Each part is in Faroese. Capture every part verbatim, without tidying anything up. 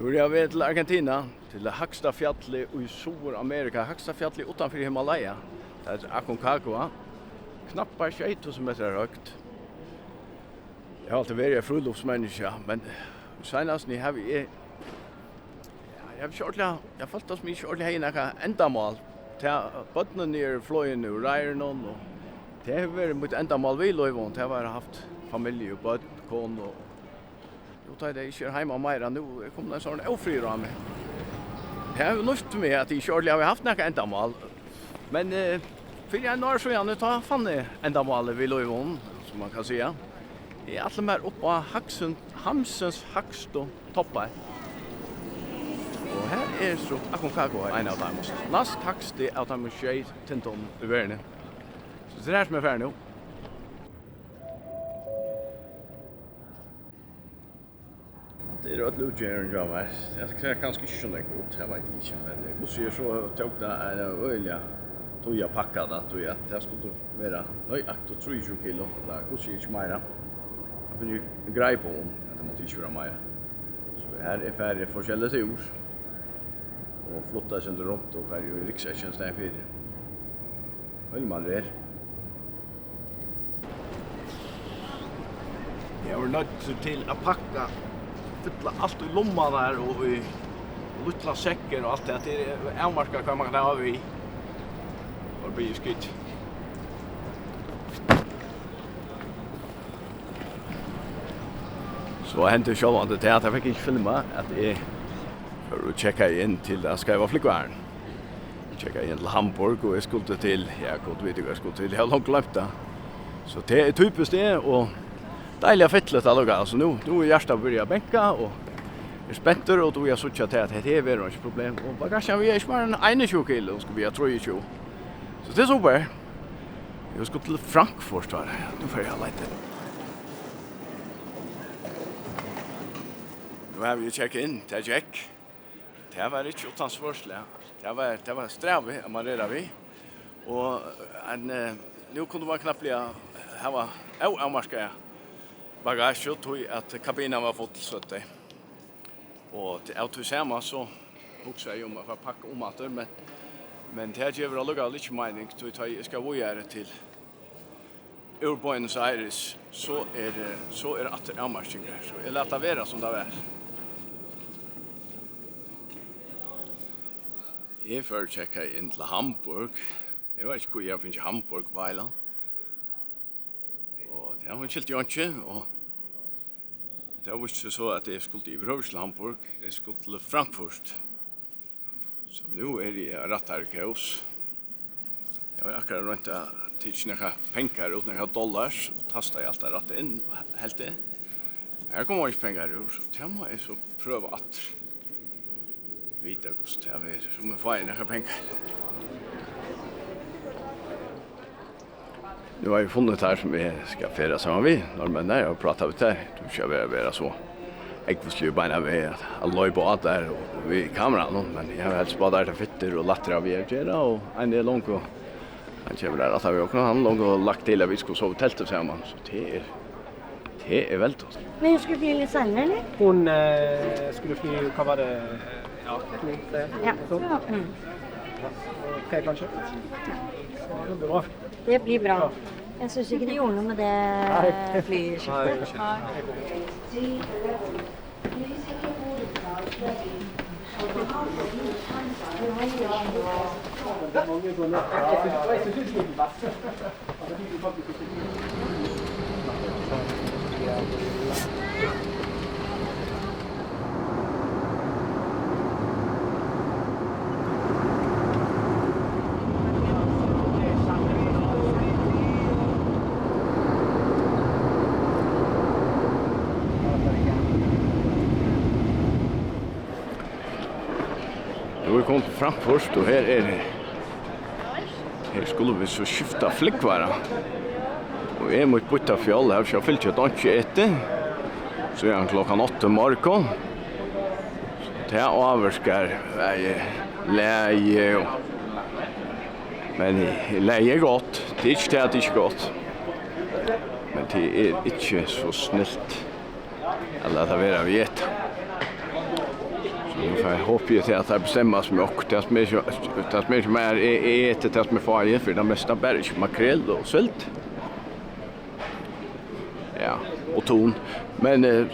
Nú eri eg á veg til Argentina, til tað hægsta fjallið í Suður-Amerika, hægsta fjallið uttanfyri Himalaya. Tað eitur Aconcagua. Knappar sjey túsund metrar høgt. Eg havi altíð verið eitt fríluftsmenniskja, men seinast nú havi eg, ja, eg havi ikki ordiliga, eg havi følt, sum eg ikki ordiliga hevði nakað endamál. Tað, børnini eru flogin úr reiðrunum, og tað hevur verið mítt endamál við lívinum. Tað var at havt familju, børn, konu, og nú tá ið tey ikki eru heima meira, nú er komin ein sovorðin ófriður á meg. Tað hevur nýtt meg, at eg ikki ordiliga havi havt nakað endamál. Men, eh, fyri eitt ár síðani, tá fann eg endamálið við lívinum, sum man kann siga. Eg ætli mær upp á hægstu, heimsins hægstu toppar. Og her er so Aconcagua ein av teimum. Næst hægsti av teimum sjey tindunum í verðini. So tað er her, sum eg fari nú. Tað er øll útgerðin hjá mær. Tað sær kanska ikki so nógv út, tað veit eg ikki, men, eh, hvussu er so, tók tað eina øgiliga tíð at pakka tað, tí at tað skuldi vera nøyaktigt trýogtjúgu kilo, ella hvussu er, ikki meira. Eg havi fingið greip um, at tað mátti ikki vera meira. So her er farið forskelligt úr, og flutt eitt sindur runt og farið í ryggsekkin í staðin fyri. Vel man er. Eg var noyddur til at pakka, fylla alt í lummarnar og í lítlar sekkir og alt tað. Tað er avmarkað, hvat man kann hava við. Og bli skit. So hendi sjálvandi tað, at eg fekk ikki filmað, at eg fór og tjekkaði inn til tann skeiva flúgvaran. Tjekkaði inn til Hamburg, og eg skuldi til, ja, Gud veit, hvat eg skuldi til, eg havi langt gloymt tað. So tað er typiskt tað, og deiliga fitligt allíkavæl. So nú, nú er hjartað byrjað at banka, og eg eri spentur, og tú, eg síggi tað, at hetta her verður einki problem. Og bagagen veigur ikki meira enn einogtjúgu kilo, og skal vega trýogtjúgu. So tað er super. Eg skal til Frankfurt, har. Nú fari eg at leita. Nú havi eg tjekkað inn, tað gekk. Tað var ikki uttan svørsli. Tað var, tað var strævið at manera við. Og, eh, ein, eh, nú kundi man knappliga hava óavmarkaða bagasju, tí at kabinan var full, søgdu tey. Og til, av tí sama, so hugsaði eg um at fara at pakka um aftur, men, men tað gevur allíkavæl ikki meining, tí tá eg skal víðari til úr Buenos Aires, so er, eh, so er aftur avmarkingar. So eg læt tað vera, sum tað var. Eg fór og tjekkaði inn til Hamburg. Eg veit ikki, hví eg havi fingið Hamburg upp á heilan. Og tað, hon skilti jú einki, og tað vísti seg so, at eg skuldi yvirhøvur til Hamburg. Eg skuldi til Frankfurt. So nú eri eg á rættari kós. Eg havi akkurát roynt at tikið nakrar pengar út, nakrar dollars, og tastaði alt tað rætta inn, helt eg. Her koma ikki pengar úr, so tað má eg so prøva aftur. Vita hvussu tað verður, um eg fái nakrar pengar. Nú havi eg funnið teir, sum eg skal ferðast saman við, norðmenninar, og práta við teir. Tað skal vera, vera so ógvusliga beinanvegin at, at loypa á teir og, og við kameranum, men eg havi helst bara teir fittir og lættir at gera, og ein er longu, hann kemur har aftan við okkum, hann hevur longu lagt til, at vit skulu sova í telti saman, so tað er, tað er veldigt. Men hun skulle fly litt senere, eller? Hun, eh, skulle fly, hva var det? Ja, tre, ja. Så. Mm. Tre, kanskje? Ja, det blir bra. Det blir bra. Jeg synes ikke det gjorde noe med det flyskiftet. Nei. Nú er komið til Frankfurt, og her er, her skulu vit so skifta flúgvara. Og eg, mítt býtta fjál, havi ikki fylgt eitt einki eftir síðan klokkan átta í morgun. Tað ávirkar, eh, lagið, og, men lagið er gott. Tað er ikki tað, at tað ikki er gott. Men tað er ikki so snilt. Ella at vera við eta. So nú fái eg, hopi eg til, at teir bestemma seg við okkurt. Tað sum er ikki, tað sum er ikki meir, eg, eg eti tað sum eg fái, fyri tað mesta bara ikki makrel og sild. Ja, og tun. Men, eh,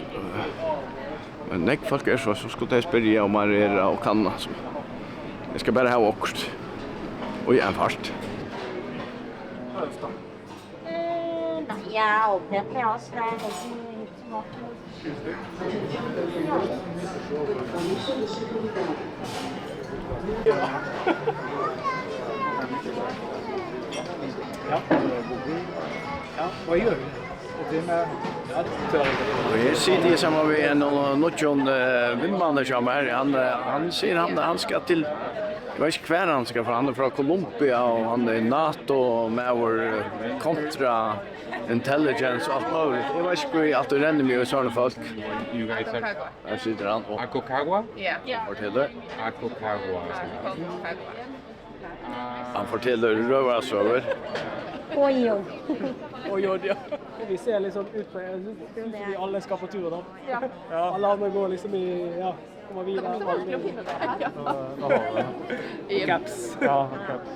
men nógv fólk er so, so skulu tey spyrja og marera og kanna, so. Eg skal bara hava okkurt. Og í ein fart. Eh, nej, ja, og det kan også være lidt, øh, småt. Ja. Ja, hva gjør vi? Og det med, ja, det er Og her siti eg saman við einum nýggjum, eh, vinmanni hjá mær. Hann, eh, hann sigur, hann, hann skal til, eg veit ikki, hvar hann skal frá. Hann er frá Colombia, og hann er NATO-maður, eh, kontra intelligence og alt møguligt. Eg veit ikki, hví alt tú rennur meg í sånne folk. You guys are Her situr hann og Aconcagua? Ja. Fortelur. Aconcagua. Aconcagua. Hann fortelur røvarsøgur. Oj, oj. Oj, oj, ja. Vi ser liksom ut på, jeg synes, synes vi alle skal på tur da. Ja. Ja. Alle andre går liksom i, ja, kommer videre. Ja, da har vi det. Caps. Ja, caps.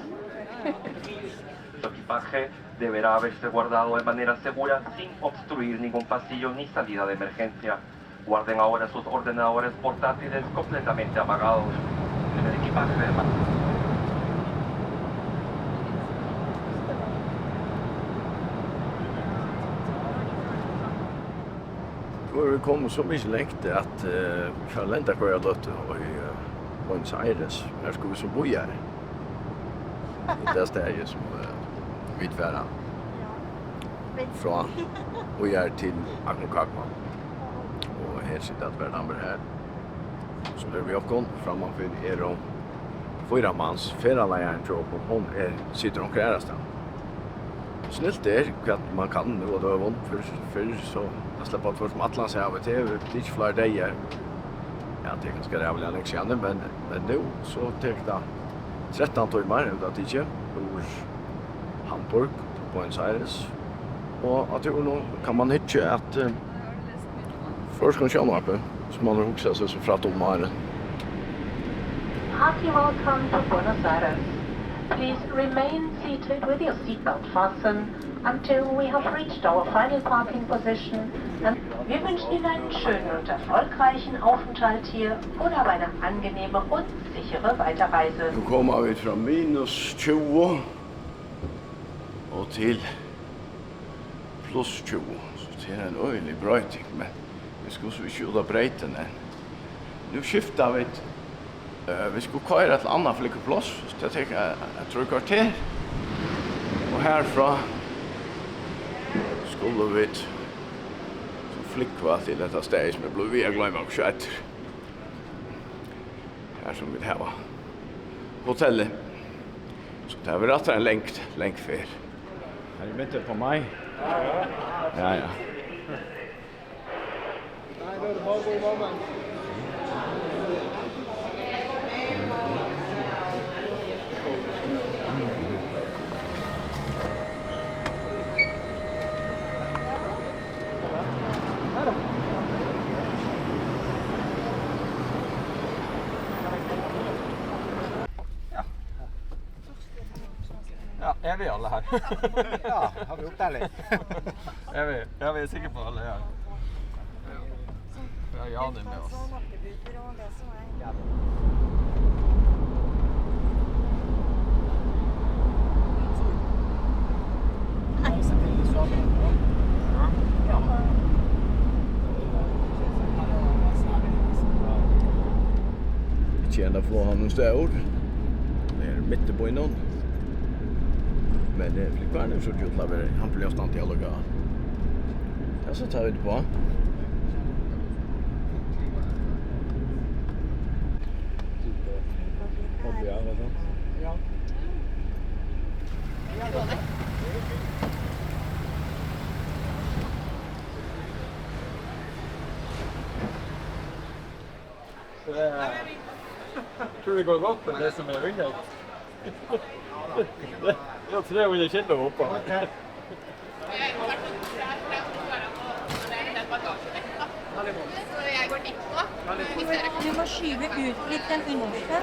Su equipaje deberá haberse guardado de manera segura sin obstruir ningún pasillo ni salida de emergencia. Guarden ahora sus ordenadores portátiles completamente apagados. El equipaje de ma- Nú eru vit komin so mikið langt, at, eh, vit fara at lenda hvørja løtu í, eh, Buenos Aires. Her skulu vit so víðari. Til tað staðið, sum, eh, vit fara frá og er til Aconcagua. Og her sita tveir damer her. So eru vit okkum, frammanfyri eru fýra mans, ferðaleiðarin hjá okkum, hon er, situr onkra aðrastaðni. Snilt er, hvat man kann nú á døgum. Fyrr, fyrr so at sleppa tvørtur um Atlantshavið, tað hevur tikið fleiri dagar. Ja, tað er kanska ræðuliga langt síðani, men, men nú so tekur tað trettan tímar, hevur tað tikið, úr Hamburg til Buenos Aires. Og á túrinum kann man hyggja at, eh, føroyskum sjónvarpi, sum man hevur hugsað seg so frægt um áðrenn. Hearty welcome to Buenos Aires. Please remain seated with your seatbelt fastened until we have reached our final parking position, and wir wünschen Ihnen einen schönen und erfolgreichen Aufenthalt hier und auf eine angenehme und sichere Weiterreise. Nú koma vit frá minus tjúgu og til pluss tjúgu, so tað er ein øgilig broyting, men vit skulu so ikki út á breytina enn. Nú skifta vit, eh, vit skulu koyra til annað flúgvipláss, so tað tekur, eh, trý korter, og harfrá skulu vit so flúgva til hetta staðið, sum eg blívi við at gloyma, hvussu eitur. Har sum vit hava hotellið. So tað verður aftur ein long, long ferð. Har er mitt uppá mai. Ja, ja. Ja. Ja, er vi alle her? Ja, har vi opptelling? Er vi, ja, vi er sikre på alle, ja. Ja, Jan er med oss. Ikki enn at fáa hann stór. Tað er mitt í býnum. Men, eh, flúgvarin er so djúpur at vera, hann blívur standi allíkavæl. Tað seta vit uppá. Ja. Så jeg tror det går godt, men det som er under, det er tre hundre kilo oppå. Du må skyve ut litt den innerste.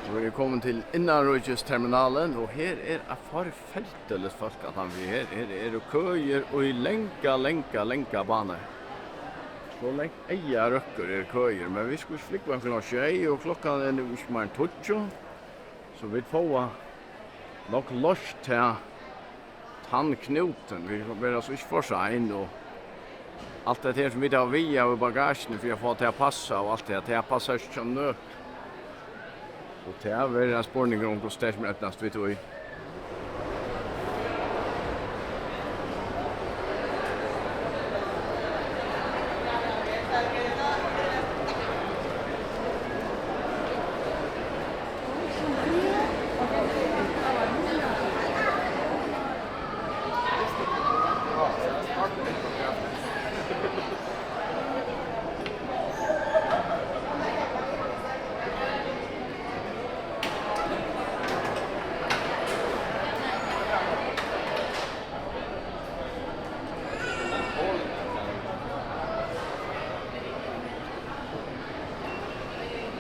Nú eri eg komin til innanríkisterminalin, og her er eitt forferdiligt fólk aftan fyri her. Her eru køir í langa, langa, langa bana. So langt eygað røkkur eru køir, men vit skulu flúgva klokkan sjey, og klokkan er nú ikki meir enn tíggju, so vit fáa nokk loyst ta, tann knútin. Vit verða so ikki for sein, og alt hetta her sum vit hava við av bagasjuni fyri at fáa tað at passa, og alt tað, tað passar ikki hjá nøkrum. Og tað verður ein spurningur um, hvussu tað sum eydnast við tí.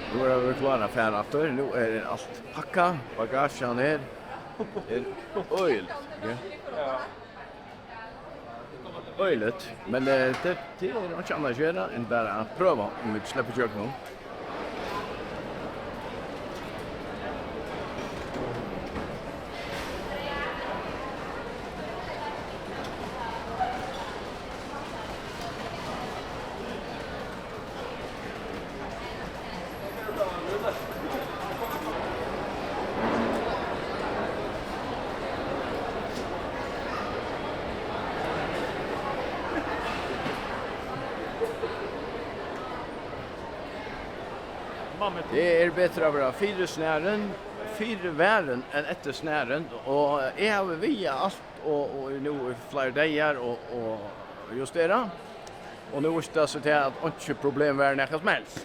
Nú eru vit klárir at fara aftur. Nú er alt pakkað. Bagasjan er, er øgiligt, ja. Øgiligt, men eh, tað, tað er einki annað at gera enn bara at prøva, um vit sleppa ígjøgnum. Tað er betri at vera fyrisnarin, fyrivarin enn eftirsnarin, og eg havi vigað alt og, og nú í fleiri dagar og, og justerað. Og nú vísti tað seg til, at einki problem var nakað sum helst.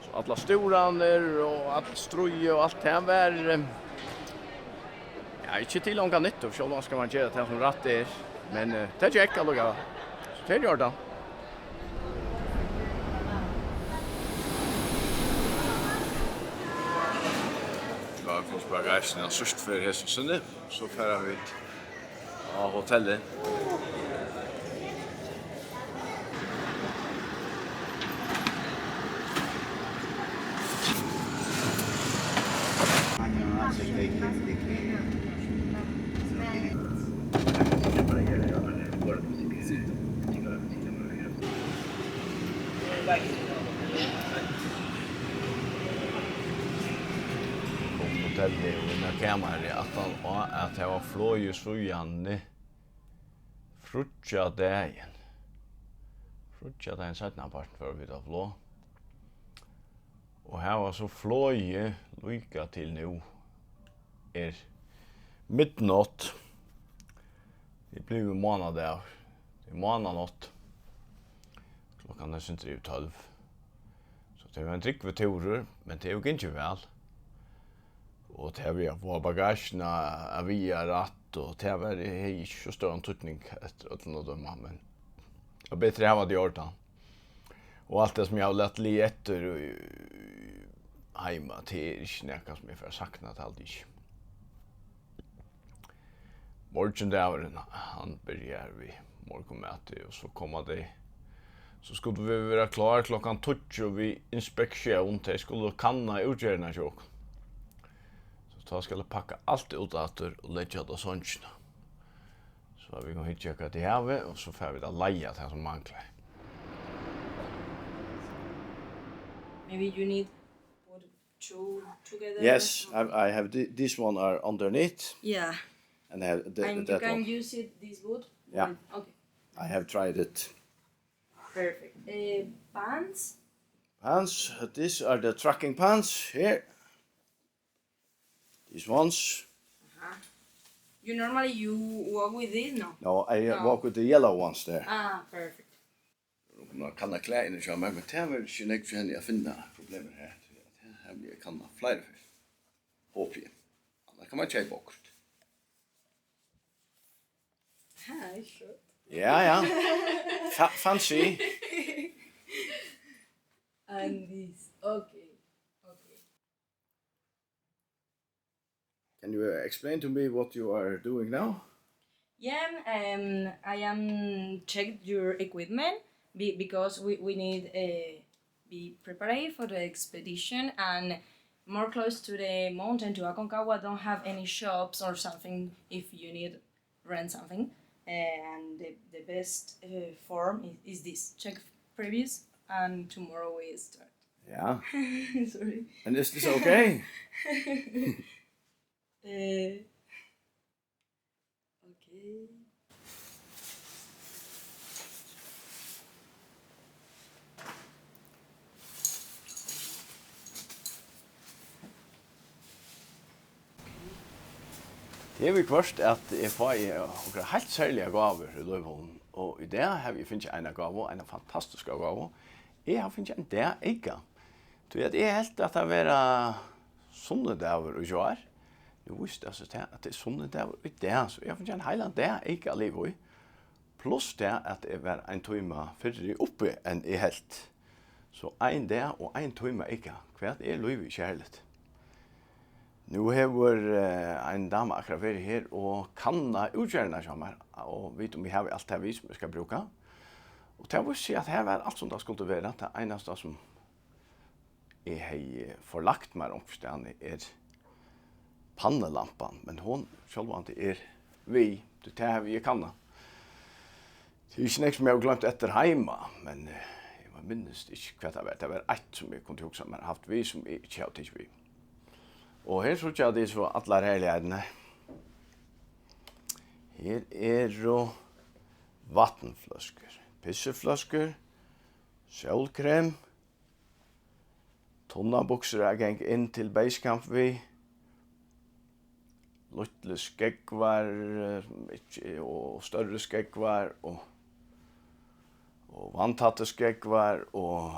So allar stúranir og alt stríð og alt tað var, eh, ja, ikki til onga nyttu, sjálvandi skal man gera tað sum rætt er. Men eh, tað gekk allíkavæl. So tað er í ordan. Tá er fingið bagagen síðst fyri hesa sinni. So fara vit á hotellið. Hotellið og inn á kamarið aftan á, at tað var flogið síðani fríggjadagin. Fríggjadagin seinnapartin fóru vit á flog. Og hava so flogið líka til nú. Er midnátt. Tað er blivið mánadagur. Tað er mánanátt. Klokkan er sindur yvir tólv. So tað var ein drúgvur túrur, men tað hevur gingið væl. Og tað við at fáa bagasjuna at viga rætt, og tað var, hevði ikki so stóran týdning eftir øllum at døma, men tað var betri at hava tað í ordan. Og alt tað sum eg havi latið liggja eftir í, í, heima, tað er ikki nakað sum eg fari at sakna, tað haldi eg ikki. Morgindagurin, hann byrjar við morgunmati, og so koma tey, so skuldu vit vera klár klokkan tíggju við inspektión, tey skulu kanna útgerðina hjá okkum. So tá skal eg pakka alt út aftur og leggja tað á songina. So at vit kunnu hyggja, hvat tey hava, og so fara vit at leiga tað sum manglar. Maybe you need put two together. Yes, I, I have thi-, this one are underneath. Yeah. And I have the, and you that can one. Use it, this wood? Yeah. With, okay. I have tried it. Perfect. Uh, pants? Pants, these are the trekking pants here. These ones. Uh-huh. You normally you walk with this, no? No, I No. walk with the yellow ones there. Ah, perfect. Hon kann klæðini hjá mær, men tað verður ikki nógv fyri henni at finna problemir her. Her havi eg kannað fleiri ferð. Hopi eg. Annars kann man keypa okkurt. Hi, sure. Ja, ja. Fa- fancy. And this. Okay. Okay. Can you, uh, explain to me what you are doing now? Yeah, um, I am checked your equipment be- because we, we need, uh, be prepared for the expedition and more close to the mountain to Aconcagua don't have any shops or something if you need rent something. And the, the best, uh, form is, is this. Check previous and tomorrow we start. Ja. Sorry. And is this okay? Eh, okay. Tað er viðhvørt, at eg fái onkrar heilt serligar gávur í lívinum, og í dag havi eg fingið eina gávu, eina fantastiska gávu. Eg havi fingið ein dag eyka, tí at eg helt, at tað vera sunnudagur í gjár. Nú vísti tað seg, at tað er sunnudagur í dag, so eg havi fingið ein heilan dag eyka at liva í. Pluss tað, at eg var ein tíma fyrr uppi, enn eg helt. So ein dag og ein tíma eyka, hvat er lívið kærligt? Nú hevur, eh, ein dama akkurát verið her og kannað útgerðina hjá mær, og vita um eg havi alt tað við, sum eg skal brúka. Og tað vísti seg, at har var alt, sum tað skuldi vera. Tað einasta, sum eg hevði forlagt mær onkustaðni, er pannulampan, men hon sjálvandi er við, tí tað havi eg kannað. Tað er ikki nógv, sum eg havi gloymt eftir heima, men, eh, eg minnist ikki, hvat tað var. Tað var eitt, sum eg kundi hugsa mær at havt við, sum eg ikki havi tikið við. Og her síggja tit so allar herligheiternar. Her eru vatnfløskur, pissufløskur, sólkrem, tunnar buksur at ganga inn til basecamp við, lítlir skógvar, eh, ikki, og størri skógvar, og, og vatntættir skógvar, og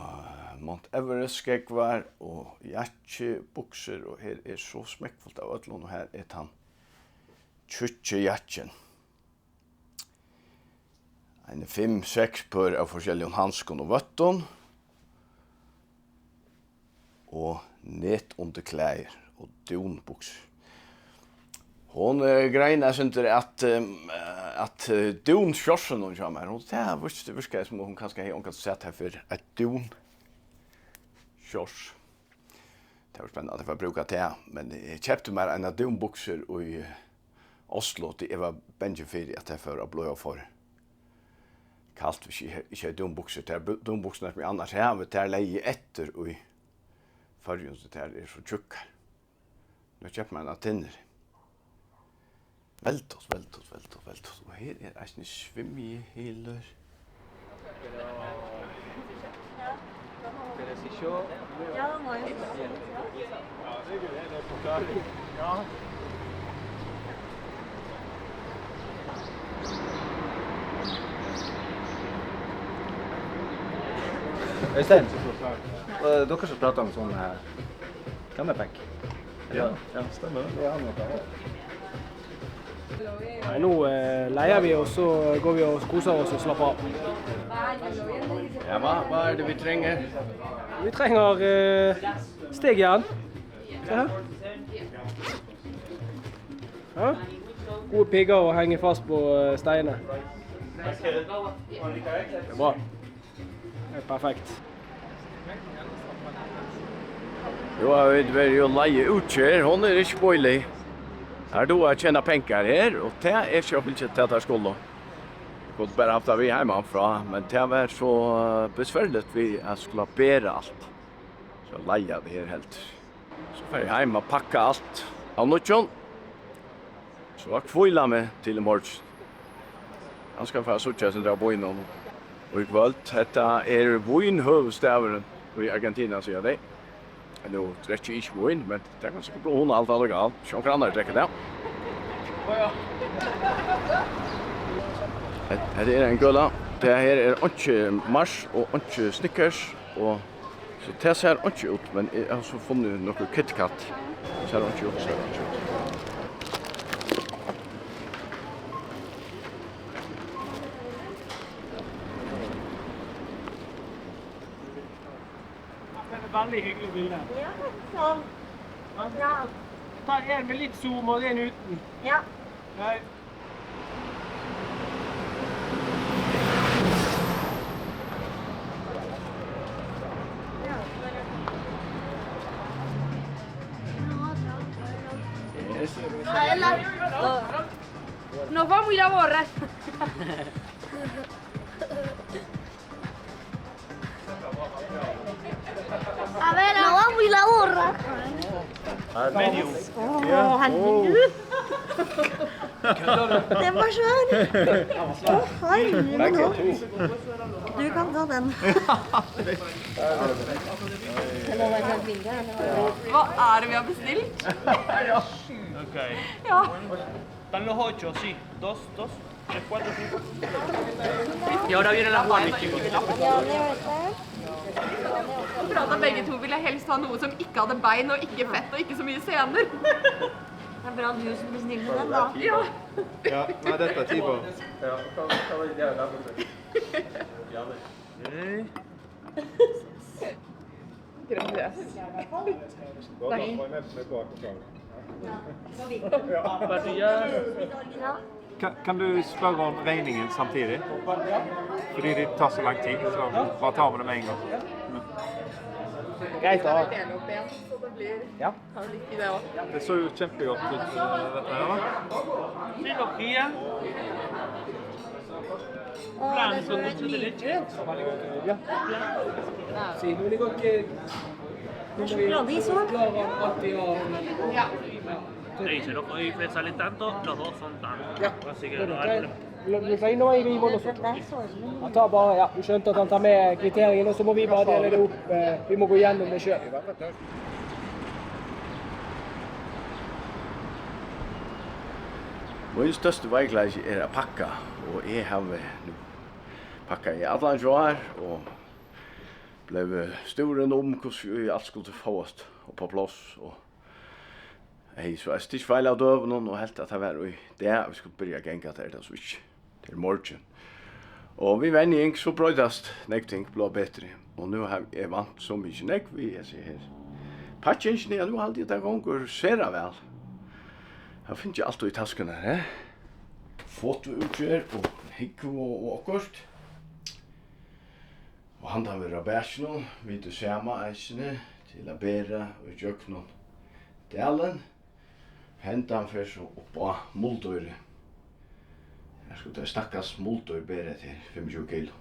Mount Everest skógvar, og jakki, buksur, og her er so smekkfult av øllum, og her er tann tjúkki jakkin. Eini fimm, seks pør av forskelligum handskum og vøttum. Og netundirklæðir og dúnbuksur. Hon, eh, grein eitt sindur at, eh, at, eh, dúnshortsunum hjá mær. Og tað vísti, virkaði, sum hon kanska hevði ongantíð sæð har fyrr. Eitt dúnshorts. Tað var spennandi at fáa brúk av tað, men eg keypti mær eina dúnbuksur í Oslo, tí eg var bangin fyri, at tað fór at blíva for kalt, hvis eg ikki hevði dúnbuksur. Tær bu-, dúnbuksurnar, sum eg annars havi, tær legði eg eftir í Føroyum, so tær eru so tjúkkar. Nú keypti mær eina tynnri. Veltut, veltut, veltut, veltut. Og her er eisini svimjihylur. Øystein, eh, dere som prater om sånn, eh, Gammelbenk. Ja, ja, stemmer det. Det er han, vet du. Nei, nå, eh, leier vi, og så går vi og koser oss og slapper av. Ja, hva, hva er det vi trenger? Vi trenger, eh, stegjern. Se her. Ja. Gode pigger å henge fast på, eh, steinene. Det er bra. Det er perfekt. Jú, hava vit verið og leigað útgerð, hon er ikki bílig. Har er tú at tjena pengar her, og tað er ikki at fylgja tað, tað skulu. Kundi bara havt tað við heiman frá, men tað var so, eh, besværligt við at skula bera alt. So leiga tað her heldur. So fari eg heim at pakka alt av nýggjum. So at hvíla meg til í morgin. Kanska fara at síggja eitt sindur av býnum í kvøld. Hetta er vínhøvuðsstaðurin í Argentina, siga tey. Nú drekki eg ikki vín, men tað kann sikkurt blíva hugnaligt allíkavæl. Sjá onkran annar drekka tað. Hetta her er ein gøla. Tað her er einki Mars og einki Snickers, og so tað sær einki út, men eg havi so funnið nøkur KitKat. Sær einki út, sær einki út. Det er veldig hyggelig bilde. Ja, takk sånn. Ja. Ta en med litt zoom og en uten. Ja. Nei. Nos vamos a ir a borrar. A ver, no vamos a ir a borrar. Al medio. Oh, al medio. Den var skjønn. Å, herregud, nå. Du kan ta den. Det må være et bilde, eller? Hva er det vi har bestilt? Ok. Ja. Están los ocho, sí. Dos, dos, tres, cuatro, cinco. Y ahora vienen las Barbies, chicos. Nå pratet begge to, vil jeg helst ha noe som ikke hadde bein og ikke fett og ikke så mye sener. Det er bra du som bestilte den, da. Ja. Ja, nei, dette er Tibo. Ja, hva, hva var det der, da? Gratulerer. Kan, kan du spørre om regningen samtidig? Fordi det tar så lang tid, så bare tar vi det med en gang. Greit, da. Dele opp igjen, så det blir Ja. Har du lykke i det også? Det så jo kjempegodt ut, eh, dette her, da. Cirugía. Å, det så helt nydelig ut. Ja. Sí, lo único que Sjokolade i, så. Ja. Te dice, no podéis pesarle tanto, los dos son tanto. Ya. Así que bueno, no hay problema. Lo, lo, ahí no hay mismo nosotros. Ah, ta bare, ja, vi skjønte at han tar med kriteriene, så må vi bare dele det opp. Eh, vi må gå gjennom det selv. Mín størsti veikleiki er at pakka, og eg havi nú pakkað í allan gjár og blivið stúrin um, hvussu ið alt skuldi fáast upp á pláss, og eg hevði so eitt stykki feil av døgunum og helt, at tað var í dag, vit skuldu byrja at ganga, tað er tað so ikki. Tað er í morgin. Og við venjing, so broytast nógv ting, blíva betri. Og nú havi eg vant so mikið nógv við hesi her pakkingini, at nú haldi eg, tað gongur sera væl. Eg havi fingið alt í taskurnar, eh? Fotoútgerð og húgvu og okkurt. Og handan verður á bakinum við tí sama eisini til at bera ígjøgnum dalin. Hendan fer so upp á muldýrið. Her skulu tey stakkars muldýr bera hetta her, fimmogtjúgu kilo.